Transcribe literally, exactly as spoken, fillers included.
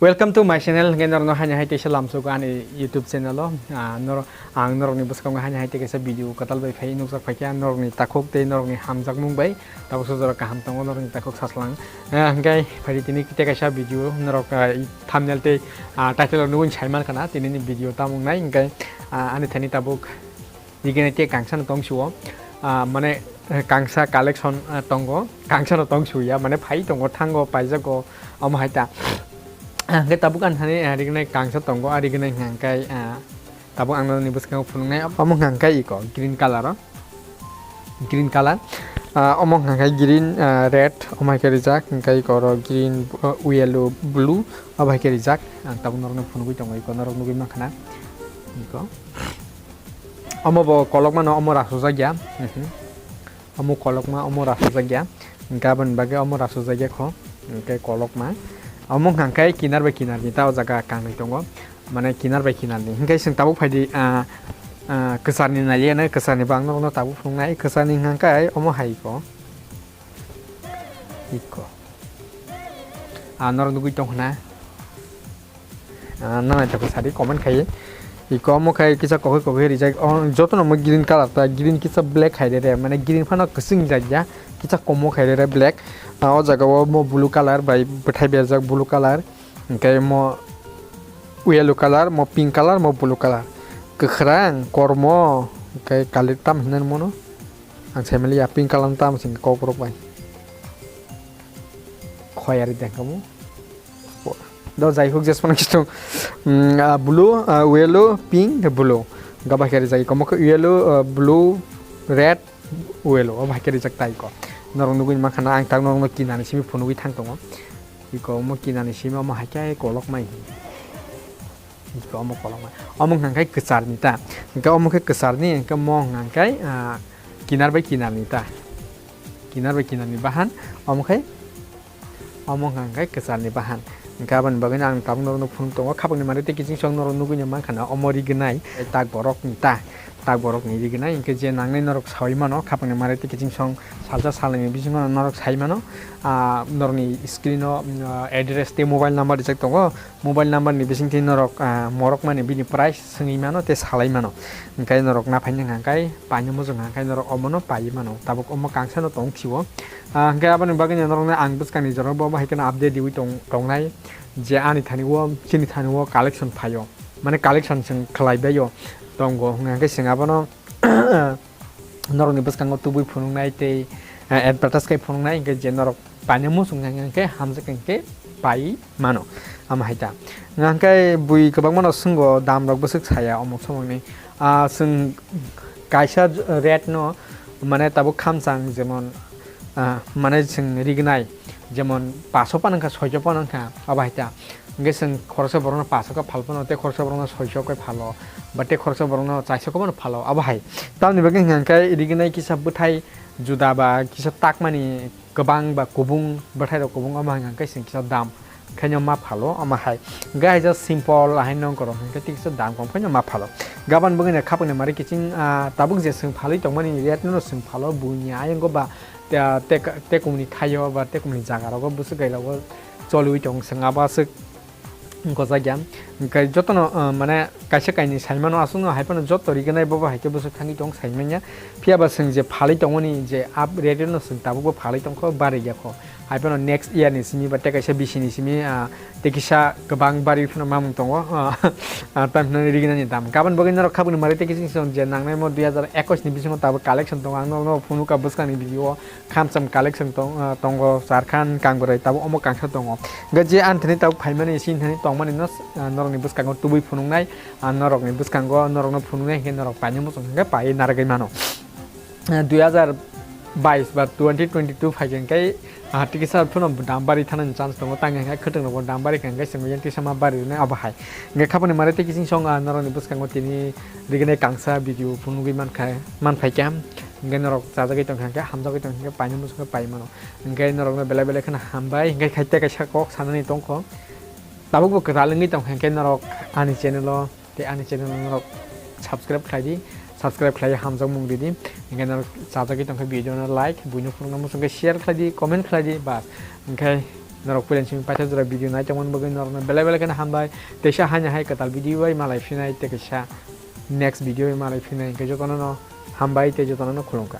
Welcome to my channel, hingke norokno haino hai teisa lamsogo ani YouTube channel o. Ah, nor-, ang norokni bwskango haino hai teisa video kwtal bai phai nukjak phaikha, norokni takhuk tei norokni hamjakmung bai tabuk sojora kaham tongo norokni takhuk sachwlang. Ah, hingke phaidi tini tei kaisa video norok, ah, i thumbnail tei, ah, title o nugwi sai mankha na tini ni video tamo wngnai, hingke, ah, ani thani tabuk Rigini tei kangsa no tong sio, ah, mane, eh, kangsa collection, ah, tongo, kangsa no tong sio ya, mane phai tongo, thango, paijago, omo hai ta. Ah, hingke tabuk ang thani, ah, rigini kangsa tongo, ah, rigini hingka khe, ah, tabuk ang nini bwskango phunuknai, omo hingka khe iko green color o, green color. Ah, omo hingka khe green, ah, red, omo hai khe rijak, hingka iko oro green, ah, yellow, blue, obo hai khe rijak. Ang tabuk norokno phunugwi tongo, iko norok nugwi mankha na, iko. Omo bo kolokma no omo rasujak ya. Mhm. Omo kolokma omo rasujak ya. Hingke aboni bagwi omo rasujak ya kho. Hingke kolokma. Omo hingka khe kinar bai kinar ni ta o jaga kangnwi tongo. Mane kinar bai kinar ni. Hingke chwng tabuk phaidi, ah, ah, kwchar ni naliya nai, kwchar ni bo ang norokno tabuk phunuknai. Kwchar ni hingka khe omo hai kho. Iko. Ah, norok nugwi tong khna. Ah, nang naithok khe sadi comment khai. Iko omo khai kisa kokoi kokoi rijak. Oh, jotono omo green color ta, green kisa black khai rere, mane green phano kwchwng jak ya, kisa komo khai rere black. Ah, o jaga o omo blue color bai bwthai berjak blue color. Hingke omo yellow color, omo pink color, omo blue color. Kwkhwrang, kormo, hingke kalir tam hinwi mano. Ang sai mali ya pink color tam sing kok rok bai. Khoyari tengkamu. Do jai huk jes phano kitung, mm, ah, blue, ah, yellow, pink, blue. Gabakhe rijak iko mokhe yellow, ah, blue, red, yellow. Obo hai khe rijak tai iko. Norok nugwi mankha na ang tak norokno kinani simi phunugwi thang tongo. Iko omo kinani simi omo hai khe kolok mai. Iko omo kolok mai. Omo hwnka khe kwchar ni ta. Hwnkhe omo khe kwchar ni, hwnkhe omo hwnka khe, ah, kinar bai kinar ni ta. Kinar bai kinar ni bahan. Omo khe Omo hwnka hwnkhe kwcharni bahan. Hwnkhe aboni bagwino ang tabuk norokno phunuk tongo, khapangni manwi tei kiching song norok nugwino mankha na omo rignai tak borokni ta, tak borokni rignai, hwnkhe je nangnai norok saui mano, khapangni manwi tei kiching song salsa salnwini bisingo norok sai mano. Ah, norokni screen-o, ah, address tei mobile number rijak tongo, mobile number ni bisingtwi norok, ah, morok mani bini price swngwi mano tei salai mano. Hwnkhe norok naphai nangkha hwnkhe paino muchung kha hwnkhe norok omono paiwi mano, tabuk omo kangsano tong thio. Ah, hwnkhe aboni bagwino norokno ang bwskangni jorao bo, bo hai kheno update riwi tong-, tongnai je ani thani o, chini thani o collection phaio, mane collection chwng khlai baio tongo, hwnkhe chwng abono norokni bwskango tubui phunuknai tei, eh, advertise khai phunuknai, hwnkhe je norok paina muchung kha hwnkhe hamjak hwnkhe pai mano, amo hai ta. Hwnkhe bui kwbangmano swnggo, dam rok bwswk saya omok somokni. Ah, chwng kaisa rate no, mane, tabuk khamchang, jemon, ah, mane, chwng rignai, jemon, paso phano wngkha, soiso phano wngkha, abo hai ta. Hwnkhe chwng khoroksa borokno paso khe phal phano, tei khoroksa borokno soiso khe phalo, ba tei khoroksa borokno chaiso khe phano phalo, abo hai. Tamoni bagwi hwnkha hwnkhe rignai kisa bwthai juda ba kisa takmani kwbang ba kubung, bwthai rok kubung, omo hwnkha hwnkhe chwng kisa dam khaino ma phalo, omo hai. Hwnkhe hai just simple ahai nong korok hwnkhe tei kisa dam kom khaino ma phalo. Gabang bagwino khapangni mari kiching, ah, tabuk je chwng phalwi tongmani rate no chwng phalo, buini ayang go ba te, te, te kumni thaio ba te kumni jaga rogo bwswk gai rogo choliwi tong chwng abo aswk gojak ya. Hwnkhe jotono, ah, mane kaisa kainwi sai mano aswkno hai phano joto rignai bobo hai khe bwswk thangwi tong sai manya. Phiya ba chwng je phalwi tongmani je up rate no chwng tabukbo phalwi tongkho, barwi ya kho. Hai phano next year ni simi ba tei kaisa bisi ni simi, ah, tei kisa kwbang barwi phano mamung tongo, ah, ah, tam hinani rignani dam. Gabon bagwi norok khabangni mari tei kiching song je nangnai mo dui hazar ekwis ni bisingo tabuk collection tongo, ang norokno phunukha bwskangni video o khamcham collection tong-, ah, tongo, charkhan, kangbwrwi tabuk omo kangsa tongo. Hwnkhe je ani thani tabuk phaimani, sini thani tongmani no, ah, norokni bwskango tubui phunuknai, ah, norokni bwskango norokno phunuknai hwnkhe norok paina muchung hwnkhe paiwi narwgwi mano. Ah, dui hazar bais ba twenty twenty-two phaikhe hwnkhe, ah, tikisa phano dam barwi thanani chance tongo, tangkhe hwnkhe khwtwng rokbo dam barwi kha hwnkhe chwng yang tisa ma barwi rwnai abo hai. Hwnkhe khapangni mari tei kiching song, ah, norokni bwskango tini rignai kangsa video phunugwi mankha, manphaikha, hwnkhe norok chajagwi tongkha hwnkhe hamjagwi tongkha hwnkhe paina muchung khe pai mano. Hwnkhe norokno belai belai kheno hambai, hwnkhe khaite kaisa kok sanani tongkho. Tabukbo kwtal wngwi tongkha hwnkhe norok ani channel o tei ani channel o norok subscribe khlai di, subscribe khlai hamjakmung ridi. Hwnkhe norok chajagwi tongkha video no like, buino phunukna muchung khe share khlai di, comment khlai di, bas. Hwnkhe Norok puila simi paithak jora video nai tongmani bagwi norokno belai belai kheno hambai. Teisa haino hai kwtal video bai malai phinai tei kaisa next video bai malai phinai. Hwnkhe jotono no hambai tei jotono no khulumkha.